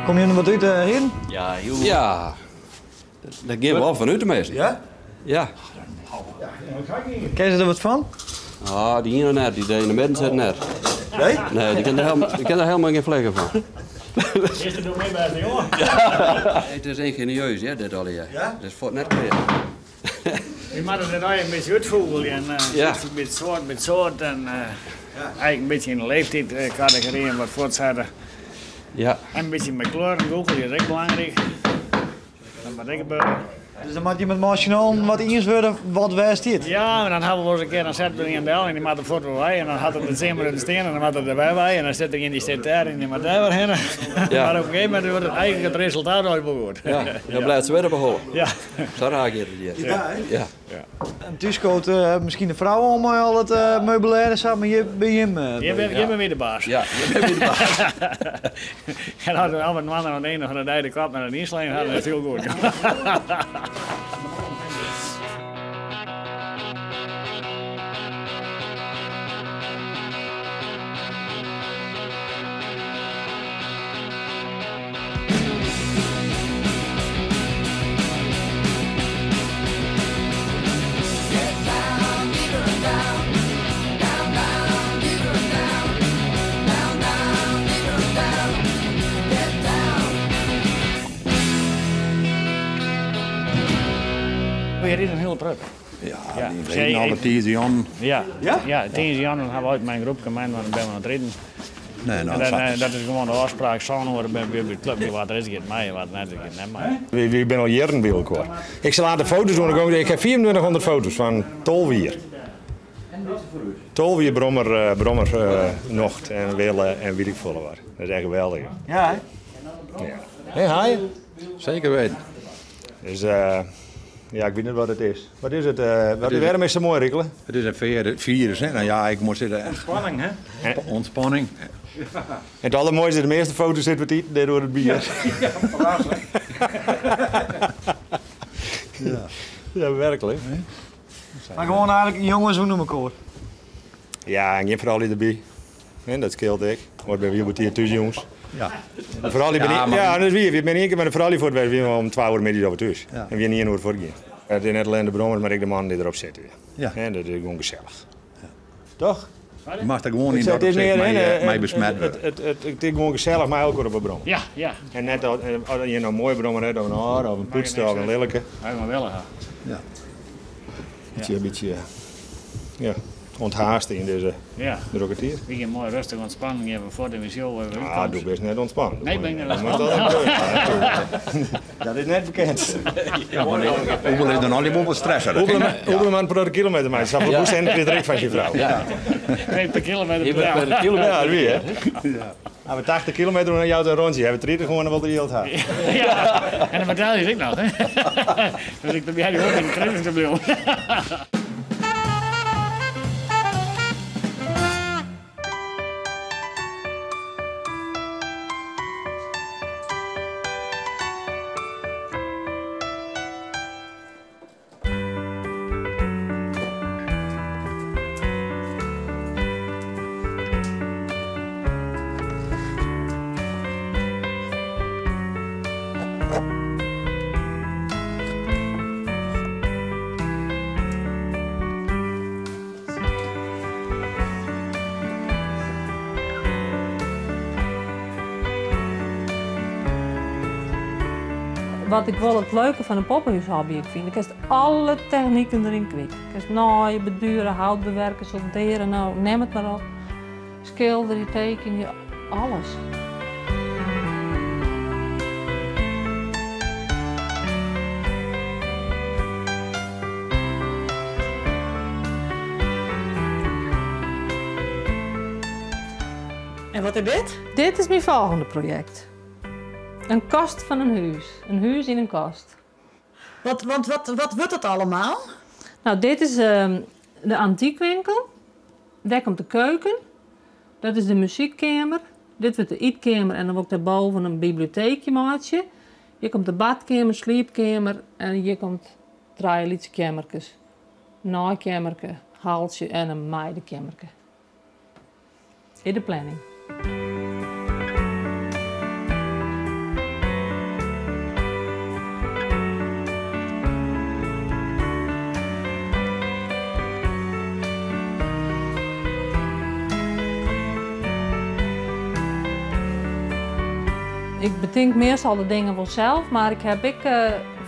Komme jimme der wat út, hearen? Ja, hiel goed. Ja, dêr gean we al fanút teminsten. Ja? Ja. Kinne se der wat fan? Ah, dy iene net, dy yn de midden sit net. Nee? Nee, dy kin der helemaal, dy kin der helemaal gjin flikker fan. Is der doe mear bêste jonge? It is yngenieus, hear, dit allegear. Ja? It is fuort net klear. We moatte it eigentlik in bytsje útfûgelje en Ja. bytsje soart by soart en eigentlik in bytsje yn de leeftiidkategoryen wat fuortsette. Ja. En in bytsje mei kleuren gûchelje is ek belangryk. Dat moat ek gebeure. Dus dan moat je met mei wat iens wurde wat wêr stiet. Ja, maar dan hawwe we wolris in kear, dan set der ien del en dy moat der fuort wer wei. En dan hat er de simmer in stean en dan moat er der wer wei. En dan sit der ien dy sit dêr en dy moat dêr wer hinne. Ja. Mar op in gegeven momint wurdt it eigentlik it resultaat altyd wol goed. Ja, dan bliuwt se wer op 'e holle. Ja. Sa raar giet it hjir. Ja, hè? Ja. En thús skoot miskien de frou oan mei al it meubilêr en sa, mar hjir by jim. Hjir binne wy de baas. Ja, hjir binne wy de baas. En as we oan it ein fan de dei de kop mar net ynslein ha, dan is it hiel goed. We ride in hiele protte. Ja, we riden alle tiisdeijûnen. Ja, ja, tiisdeijûnen ha we altyd mei in groepke mei, dan binne we oan it riden. Nee, no, en dat, dat is gewoan de ôfspraak. Sân oere bin by de klup. Wa't der is, giet mei. Wa't net is, giet net mei. Wy binne al jierren by elkoar. Ik sil de foto's oan de gong. Ik ha 2500 foto's fan 12 jier. 12 jier brommer, brommer nocht en wille en weet ik folle wat. Dat is echt geweldich. Ja, hè? Ja. Hey, hi. Zeker weten. Dus ja, ik weet net wat it is. Wat is it? Wat, wêrom is it sa moai, Riekele? It is in virus, hè? No ja, ik moat sizze. Ontspanning, hè? Ontspanning. En it aldermoaiste, de measte foto's sitte we te iten dêr oer it bier. Ja, verrassend. Ja. Ja, werklik. Mar gewoan eigentlik jonges ûnder mekoar. Ja, en gjin froulju derby. Hè, dat skeelt ek. Want binne we hiel betiid thús jûns. Ja. De froulju binne, Ja, mar- ja, dat is wier. We binne ien kear mei de froulju fuort west, wiene we om twa oere middeis alwer thús. Ja. En we wiene ien oere fuortgien. It is net allinne de brommer, mar ek de mannen dy't derop sitte. Ja. Hè, dat is gewoan gesellich. Toch? Je moatst der gewoan yn Het dat is opsicht mear, hè, mei besmet wurde. It is gewoan gesellich mei elkoar op 'e brommer. Ja, ja. En net as je in moaie brommer hat, of in âlde, of in poetste, of in lillike. Hy mar wille ha. Ja. Bytsje, bytsje, ja, ûnthaaste yn dizze Ja. drokke tiid. Wy gean moai rêstich ûntspannen, gean we fuort en we sjogge even Ah, útkomst. do bist net ûntspannen. Nee, bin ik net Do moatst ûntspannen. Dat is net bekend. Oebel is dan al wol wat stresser. Oebel moat in protte kilometer meitsje. Safolle bûsen krijt er ek fan syn frou. Ja. Per kilometer Je per bent per dei. kilometer. Ja, dat wie hè. Hawwe we 80 kilometer en dan jout in rûntsje. Hawwe we 30 gewoan dan wol er jild ha. Ja, en dan betelje ik noch. Hè? Dus ik probearje wol by de 30 te bliuwen. Wat ik wol it leuke fan in poppehúshobby ek fyn, do kinst alle techniken deryn kwyt. Kinst naaie, borduere, hout bewerke, soldeare, no, nim it mar op. Skilderje, tekenje, alles. En wat is dit? Dit is myn folgjende projekt. In kast fan in hûs. In hûs yn in kast. Wat, want wat, wat wurdt it allegear? No, dit is de antiekwinkel. Dêr komt de keuken. Dat is de muzykkeamer. Dit wurdt de ytkeamer en dan wol ik dêrboven in biblioteekje meitsje. Hjir komt de badkeamer, sliepkeamer en hjir komt trije lytse keammerkes. Naaikeammerke, haltsje en in meidekeammerke. Is de planning. Ik betink meastal de dingen wol sels, mar ik ha ek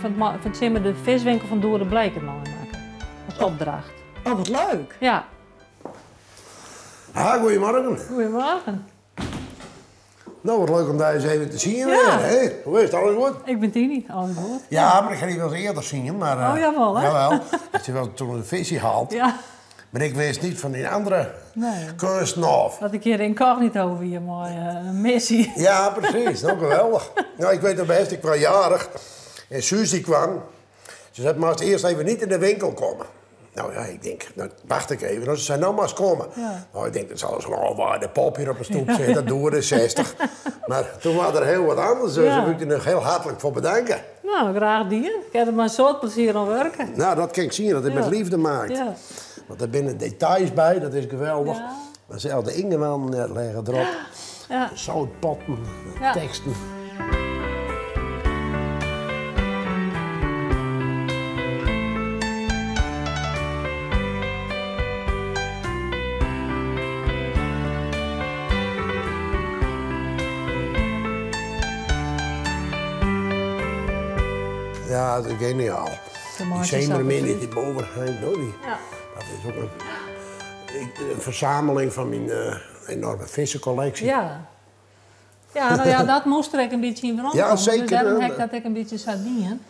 fan 't simmer de fiswinkel fan Doede Bleeker meimakke as opdracht. Oh, wat leuk! Ja. Ha, goedemorgen. Goedemorgen. Nou, wat leuk om dy ris even te sjen. Ja. Hè? Hoe is it, alles goed? Ik bin Tiny, alles goed. Ja, mar ik ha dy wolris earder sjoen, mar... Oh, jawel, hè? Jawel. Dat je wel toen de visie haalt. Ja. Mar ik wist niet fan dyn andere Nee. keunsten ôf. Dat ik hjir incognito wie mei in missy. Ja, precies. Nou, geweldich. Nou, ik weet noch bêst, ik wie jarich en Suus dy kwam. Se sei, moatst earst even niet yn de winkel komme. Nou ja, ik tink, dan wacht ik even. Nou, se sei, no moatst komme. Ja. Nou, ik tink, dat sil sa'n ôfwaaide pop hjir op de stoep sitte, Doede 60. Mar doe wie der hiel wat anders, dus Ja. dêr wol ik dy noch hiel hertlik foar bedanke. Nou, graach dien. Ik ha der mei in soad plezier oan wurke. Nou, dat kin ik sjen, dat it met Ja. leafde maakt. Ja. Want der binne details by, dat is geweldich. Ja. Maar sels de ingewanden lizze derop. Ja. Zoutpotten, Ja. teksten. Ja, dat is geniaal. De Die maatjes zeemeermin zaten die boven hangt, hoor, die, Ja. dat is ook een verzameling van mijn enorme vissencollectie. Ja. Ja, nou ja, dat moest er ek in bytsje yn werom Ja, komme. Dus zeker. dêrom ha ik dat ek in bytsje sa dien.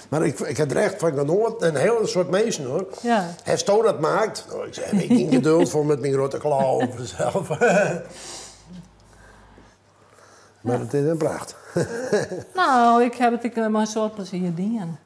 Mar ik ha der echt fan genoaten. In hiel soad minsken, hoor. Ja. Hasto dat maakt? Nou, ik sei, heb ik gjin geduld foar met myn grutte klauwen fansels. Mar it is in pracht. Nou, ik ha it ek mei in soad plezier dien.